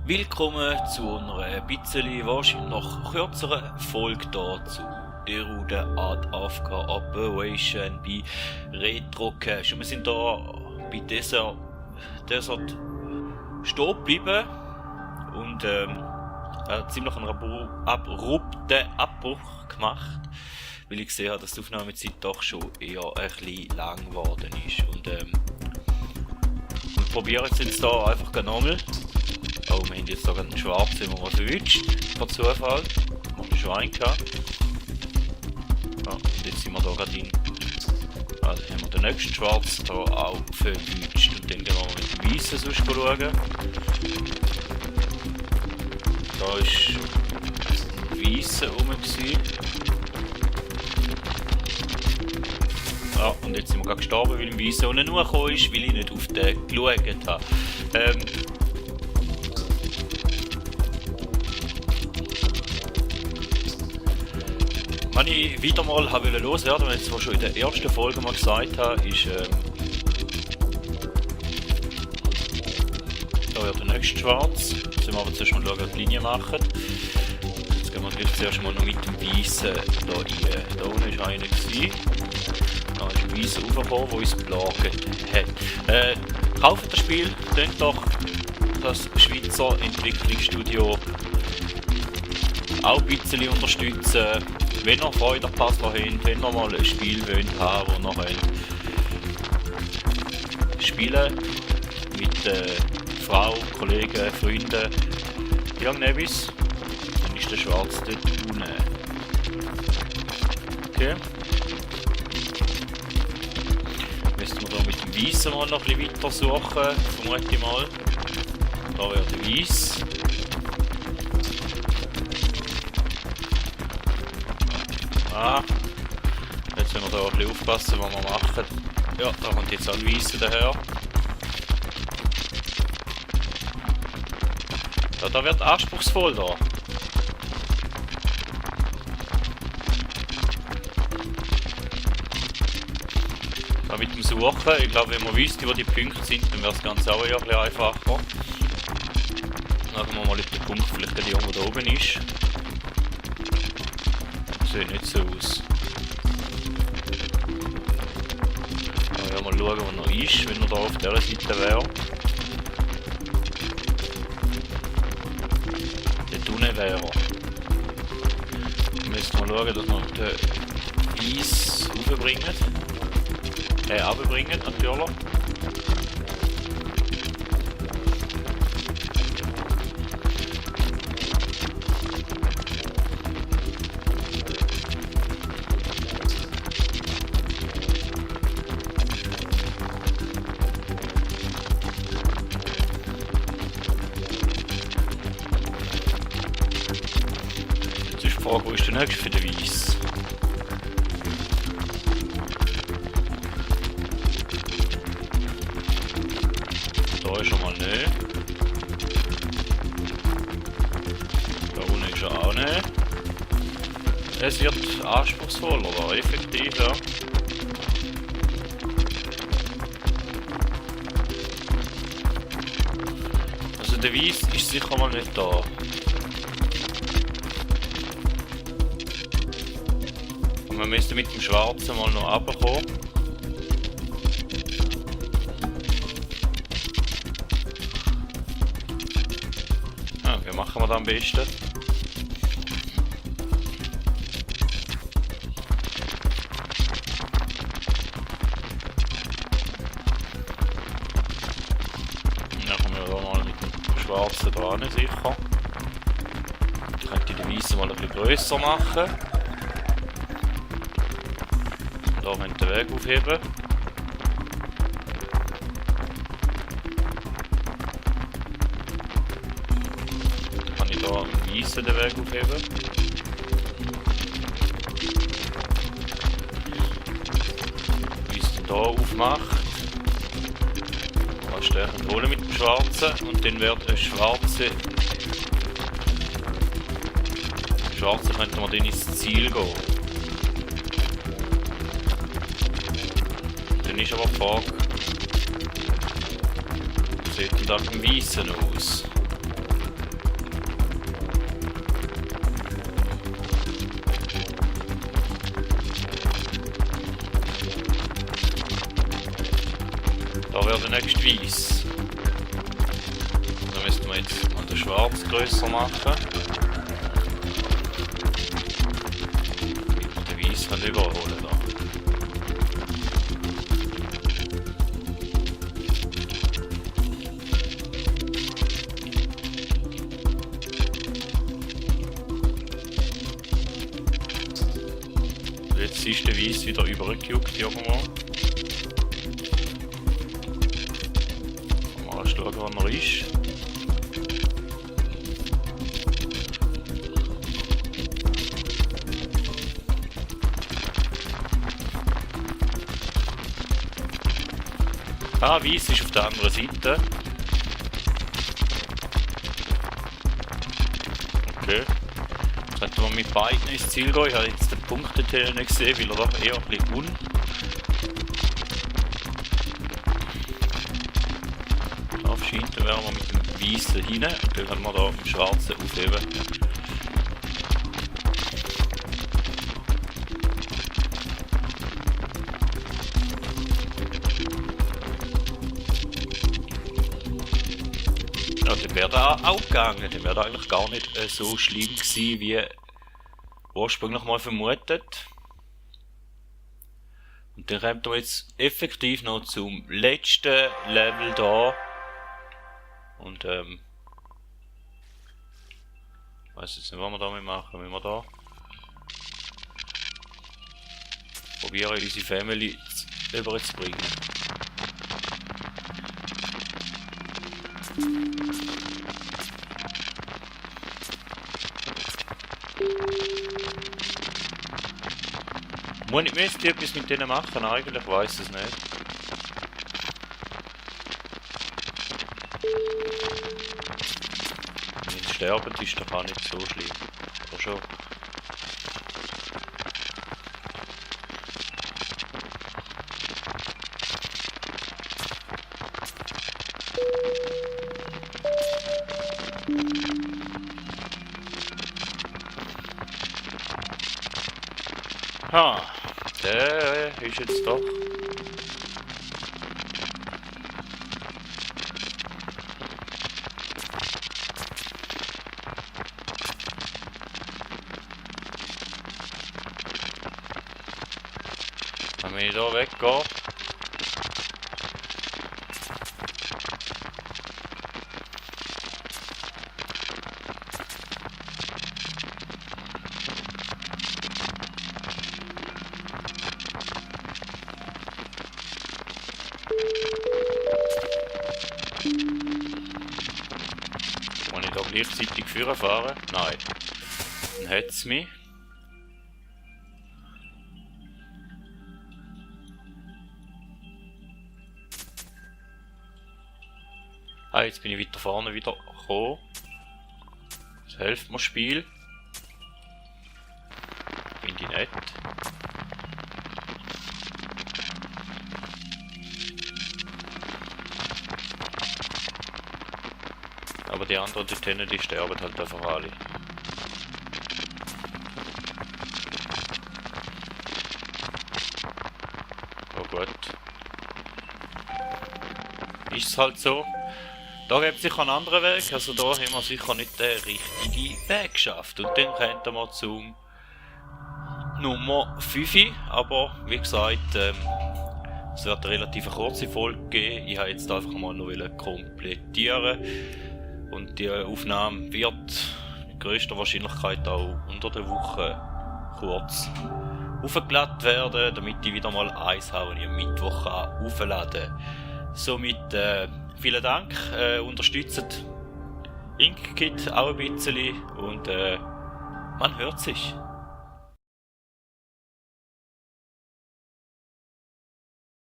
Willkommen zu einer bisschen wahrscheinlich noch kürzeren Folge dazu. Der Route Art Afghan Operation bei Retro Cache. Und wir sind da bei Desert stehen geblieben und ziemlich einen abrupten Abbruch gemacht, weil ich gesehen habe, dass die Aufnahmezeit doch schon eher ein bisschen lang geworden ist. Und wir probieren es jetzt da einfach nochmal. Oh, wir haben jetzt sogar einen Schwarzen, den wir mal verwünscht, per Zufall. Noch ein Schwein gehabt. Ja, und jetzt sind wir da gerade in. Also haben wir den nächsten Schwarzen hier auch verwünscht. Und dann gehen wir mit dem Weißen sonst schauen. Da war ein Weißer rum. Ja, und jetzt sind wir gerade gestorben, weil ein Weißer unten hochgekommen ist, weil ich nicht auf den geschaut habe. Was ich wieder mal loswerden wollte, was ich schon in der ersten Folge mal gesagt habe, ist, da wird der nächste schwarz. Jetzt müssen wir aber zuerst mal schauen, ob die Linie machen. Jetzt gehen wir gleich zuerst mal noch mit dem Weißen da rein. Da unten war einer. Da ist ein Weißer raufgekommen, der uns belagert hat. Kauft das Spiel, könnt doch das Schweizer Entwicklungsstudio auch ein bisschen unterstützen. Wenn ihr Freude an Passwort habt, wenn ihr mal ein Spiel haben wollt, wo ihr spielen mit Frau, Kollegen, Freunden, irgendetwas, dann ist der Schwarze dort unten. Okay. Müssen wir da mit dem Weißen mal noch ein bisschen weiter suchen, vermute ich mal. Da wäre der Weiss. Jetzt müssen wir da ein bisschen aufpassen, was wir machen. Ja, da kommt jetzt auch ein Weißer daher. Ja, da wird anspruchsvoll da. Da mit dem Suchen, ich glaube, wenn man wüsste, wo die Punkte sind, dann wäre das Ganze auch ein bisschen einfacher. Schauen wir mal, ob der Punkt vielleicht gerade irgendwo da oben ist. Sieht nicht so aus. Ja, mal schauen, wo er noch ist, wenn er da auf dieser Seite wäre. Dort unten wäre er. Wir müssen mal schauen, dass wir den Eis raufbringen. Runterbringen, natürlich. Wo ist der nächste für den Weiss? Da ist er mal nicht. Da unten ist er auch nicht. Es wird anspruchsvoll, oder? Effektiv, ja. Also der Weiss ist sicher mal nicht da. Wir müssen mit dem Schwarzen mal noch runterkommen. Ja, wie machen wir das am besten? Dann kommen wir da mal mit dem Schwarzen dran, sicher. Ich könnte den Weißen mal ein bisschen grösser machen. Da können wir den Weg aufheben. Dann kann ich hier am Weissen den Weg aufheben. Wie es hier aufmacht. Kannst du den holen mit dem Schwarzen und dann wird ein Schwarze. Mit dem Schwarzen könnte man dann ins Ziel gehen. Dann ist aber die Frage, wie sieht denn das beim Weissen aus? Da wäre der nächste Weiss. Da müssten wir jetzt mal den Schwarz grösser machen. Den Weiss kann überholen da. Jetzt ist der Weiss wieder übergejuckt irgendwo. Mal schauen, wo er ist. Ah, Weiss ist auf der anderen Seite. Okay. Jetzt könnten wir mit beiden ins Ziel gehen. Ich habe jetzt den Punkt nicht gesehen, weil er doch eher ein bisschen scheint, dann wären wir mit dem Weißen hinein und dann können wir da mit dem Schwarzen aufheben. Ja, dann wäre das auch gegangen. Dann wäre das eigentlich gar nicht so schlimm gewesen, wie ursprünglich mal vermutet. Und dann kommt wir jetzt effektiv noch zum letzten Level da. Und ich weiß jetzt nicht, was wir damit machen. Wenn wir da probieren, unsere Family überzubringen. Müsste ich etwas mit denen machen? Eigentlich weiß es nicht. Wenn sie sterben, ist doch auch nicht so schlimm. Oder schon? Ha, der ist jetzt doch. Wenn ich da weggehe. Wenn ich da gleichzeitig führen fahre? Nein. Dann hat es mich. Ah, jetzt bin ich weiter vorne wieder gekommen. Das hilft mir das Spiel. Finde ich nett. Aber die anderen dort hinten, die sterben halt einfach alle. Oh gut. Ist es halt so. Da gibt es sicher einen anderen Weg, also da haben wir sicher nicht den richtigen Weg geschafft. Und dann kommen wir zum Nummer 5, aber wie gesagt, es wird eine relativ kurze Folge geben. Ich habe jetzt einfach mal noch komplettieren und die Aufnahme wird mit größter Wahrscheinlichkeit auch unter der Woche kurz aufgeladen werden, damit ich wieder mal eins habe, das ich am Mittwoch aufladen kann. Somit vielen Dank, unterstützt Inkit auch ein bisschen und man hört sich.